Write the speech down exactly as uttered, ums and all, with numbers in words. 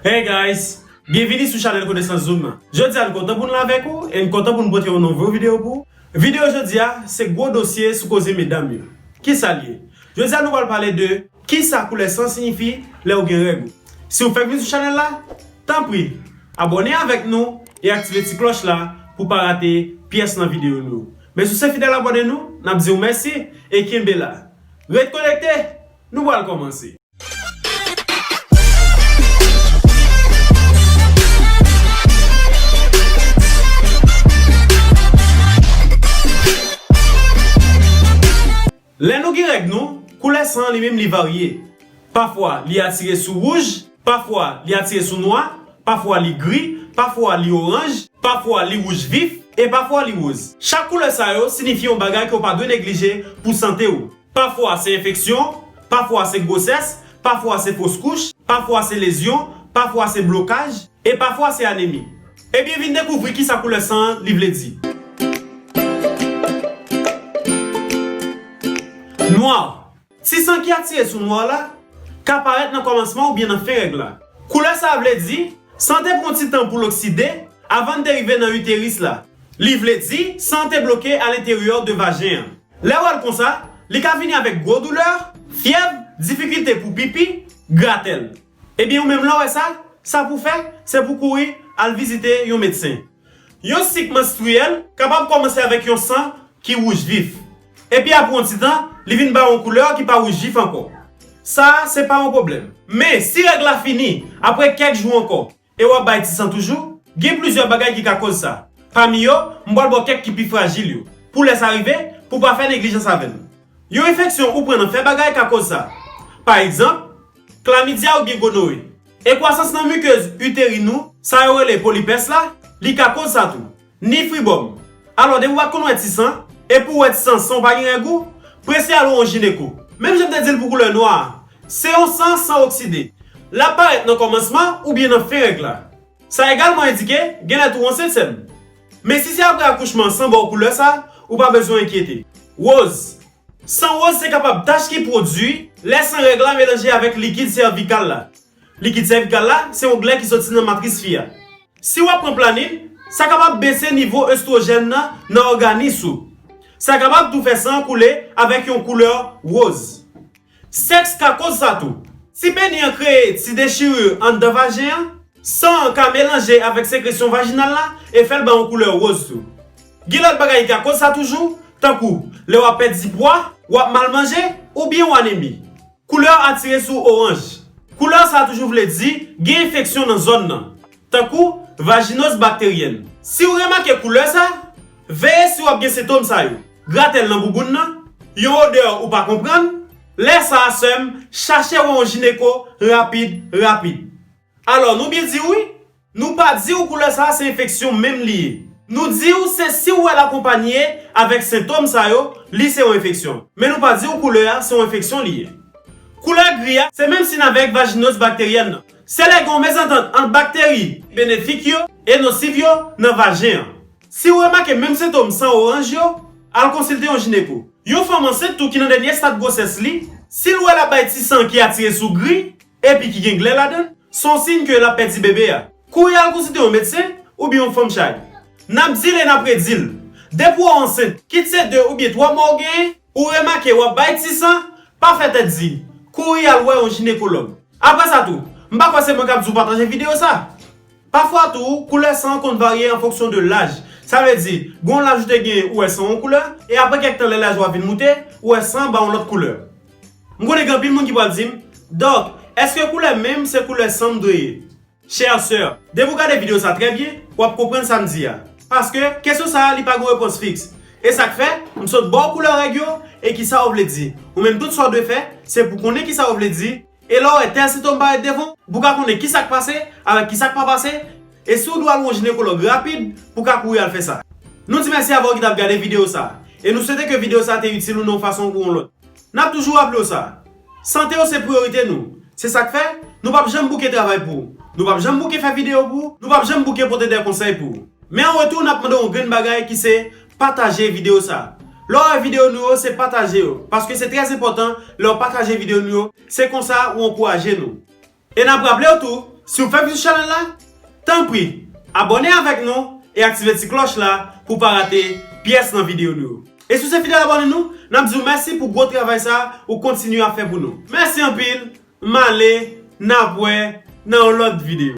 Hey guys, byenvini sou chanèl Konesans Zoom nan. Jodi a n kontan pou n la avèk ou e n kontan pou n pote yon nouvo videyo pou ou. Videyo jodi a se gwo dosye sou koze medam yo. Kisa l ye? Jodi a nou pral pale de kisa koulè san siyifi lè w gen règ ou. Si w fèk vin sou chanèl la, tanpri abòne avèk nou e aktive ti klòch la pou w pa rate pyès nan videyo nou yo. Men si w se fidèl abòne nou, n ap di w mèsi e kenbe la. Ret konekte, nou pral kòmanse. Lè nou gen règ nou, koulè san an li menm li varye. Pafwa li atire sou wouj, pafwa li atire sou nwa, pafwa li gri, pafwa li oranj, pafwa li wouj vif, e pafwa li woz. Chak koulè sa yo siyifi yon bagay ke w pa dwe neglije pou sante w. Pafwa se enfeksyon, pafwa se gwosès, pafwa se fos kouch, pafwa se lezyon, pafwa se blokaj, e pafwa se anemi. Ebyen vin dekouvri kisa koulè san an li vle di. Nwa. Ti san ki atire sou nwa la ka parèt nan kòmansman oubyen nan fen règ la. Koulè sa a vle di san te pran ti tan pou l okside avan l te rive nan iteris la. Li vle di san an te bloke alenteryè de vajen an. Lè w wè l konsa, li ka vini avèk gwo doulè, fyèv, difikilte pou pipi, gratèl. Ebyen ou menm lè w wè sa, sa pou w fè, se pou w kouri al vizite yon medsen. Yon sik manstriyèl kapab kòmanse avèk yon san ki wouj vif. Epi apre yon ti tan, li vin ba w yon koulè ki pa wouj vif ankò. Sa a se pa yon pwoblèm. Men si règ la fini apre kèk jou ankò e w ap bay ti san toujou, gen plizyè bagay ki ka koz sa. Pami yo, m pral ba w kèk ki pi frajil yo. Pou lè sa rive, pou w pa fè neglijans avè l. Yon enfeksyon ou pran nan fè bagay ka koz sa. Pa egzanp, klamidya oubyen gonowe. E kwasans nan mikez iterin ou, sa yo rele polipès la, li ka koz sa tou. Ni fribòm. Alò depi w pa t konn wè ti san, epi w wè ti san san w pa gen règ ou, prese al wè yon jineko. Menm jan m te di l pou koulè nwa a, se yon san san okside. L ap parèt nan kòmansman oubyen nan fen règ la. Sa egalman endike genlè tou w ansent sè m. Men si se apre akouchman san ba w koulè sa, ou pa bezwen enkyete. Woz. San woz se kapab tach ki pwodui lè san règ la melanje avèk likid sèvikal la. Likid sèvikal la se yon glè ki soti nan matris fi a. Si w ap pran planin, sa kapab bese nivo estwojèn nan nan òganis ou. Sa kapab tou fè san an koule avèk yon koulè woz. Sèks ka koz sa tou. Si peni an kreye ti dechirè anndan vajen an, san an ka melanje avèk sekresyon vajinal la e fè l ba yon koulè woz tou. Gen lòt bagay ki ka koz sa toujou, tankou lè w ap pèdi pwa, w ap mal manje, oubyen w anemi. Koulè atire sou oranj. Koulè sa a toujou vle di gen enfeksyon nan zòn nan, tankou vajinoz bakteryèn. Si w remake koulè sa, veye si w ap gen sentòm sa yo: gratèl nan bouboun nan, yon odè ou pa konprann. Lè sa a sè m, chache wè yon jineko rapid rapid. Alò nou byen di w wi, nou pa di w koulè sa a se enfeksyon menm li ye. Nou di w se si w wè l akonpanye avèk sentòm sa yo, li se yon enfeksyon. Men nou pa di w koulè a se yon enfeksyon li ye. Koulè gri a se menm siy avèk vajinoz bakteryèn nan. Se lè gen yon mezantant ant bakteri benefik yo e nosiv yo nan vajen an. Si w remake menm sentòm san oranj yo, al konsilte yon jineko. Yon fanm ansent tou ki nan dènye estad gwosès li, si l wè l ap bay ti san ki atire sou gri epi ki gen glè ladan l, se yon siy ke l ap pèdi bebe a. Kouri al konsilte yon medsen oubyen yon fanm chay. N ap di l e n ap redi l. Depi w ansent, kit se de oubyen twa mwa w genyen, ou remake w ap bay ti san, pa fè tèt di. Kouri al wè yon jinekològ. Apre sa tou, m pa kwè se mwen k ap di w pataje videyo sa. Pafwa tou, koulè san an konn varye an fonksyon de laj. Sa vle di, gen yon laj ou te genyen ou wè san an yon koulè, e apre kèk tan lè laj ou a vin moute, ou wè san an ba yon lòt koulè. M konnen gen anpil moun ki pral di m, Dòk, èske koulè menm se koulè san m dwe ye? Chè sè, depi w gade videyo sa trè byen, w ap konprann sa m di a. Paske, kesyon sa a li pa gen yon repons fiks. E sa k fè, m sot ba w koulè règ yo e kisa yo vle di. Ou menm tout sa w dwe fè, se pou w konnen kisa yo vle di, e lè w wè tèl sentòm parèt devan w, pou w ka konnen kisa k pase avèk kisa k pa pase, e si w dwe al wè yon jinekològ rapid pou w ka kouri al fè sa. Nou di mèsi avè w ki t ap gade videyo sa a, e nou swete ke videyo sa a te itil ou nan yon fason ou yon lòt. N ap toujou raple w sa, sante w se priyorite nou. Se sa k fè, nou p ap janm bouke travay pou ou. Nou p ap janm bouke fè videyo pou ou. Nou p ap janm bouke pote de konsèy pou ou. Men an retou, n ap mande w yon grenn bagay ki se pataje videyo sa a. Lè w wè videyo nou yo, se pataje yo. Paske se trè enpòtan lè w pataje videyo nou yo. Se konsa ou ankouraje nou. E n ap raple w tou, Si w fèk vin sou chanèl la, tanpri, abòne avèk nou e aktive ti klòch la pou w pa rate pyès nan videyo nou yo. E si w se fidèl abòne nou, n ap di w mèsi pou gwo travay sa a ou kontinye ap fè pou nou. Mèsi anpil, m ale, n ap wè nan yon lòt videyo.